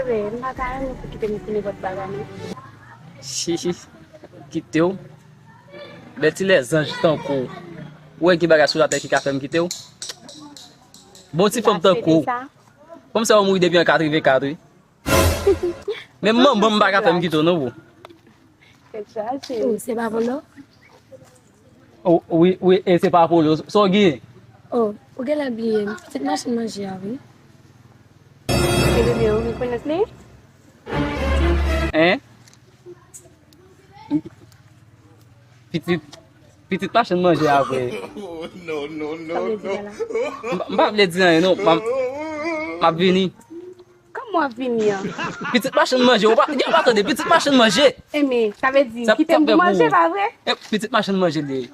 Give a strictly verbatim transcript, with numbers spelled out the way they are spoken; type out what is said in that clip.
Bebe, m pa ta renmen pou kite m pou nenpòt bagay, non. Chichi, kite w? Bèl ti lèzanj tankou w. Ou wè gen bagay sou latè ki ka fè m kite w? Bon ti fanm tankou w. Fanm sa yo mouri depi an katrevenkat, wi. Menm manman m pa ka fè m kite w, non, bro. Tèt chaje. Oh, se pa volo? Oh, wi, wi, e se pa Polo. Sa w gen? Oh, ou genlè bliye m. Pitit machann manje a, wi. Bebe, ou rekonèt li? Hein? Pitit, pitit machann manje a vre. No, no, no, Sa vle di no. la. M pa- m pa vle di anyen, non. M ap- m ap vini. Kòman w ap vini an? Pitit machann manje, ou pa, gen pa tande, pitit machann manje. Eme, sa vle di, Sa- kite m sa pou fè manje, pou- pa vre? E, pitit machann manje li ye.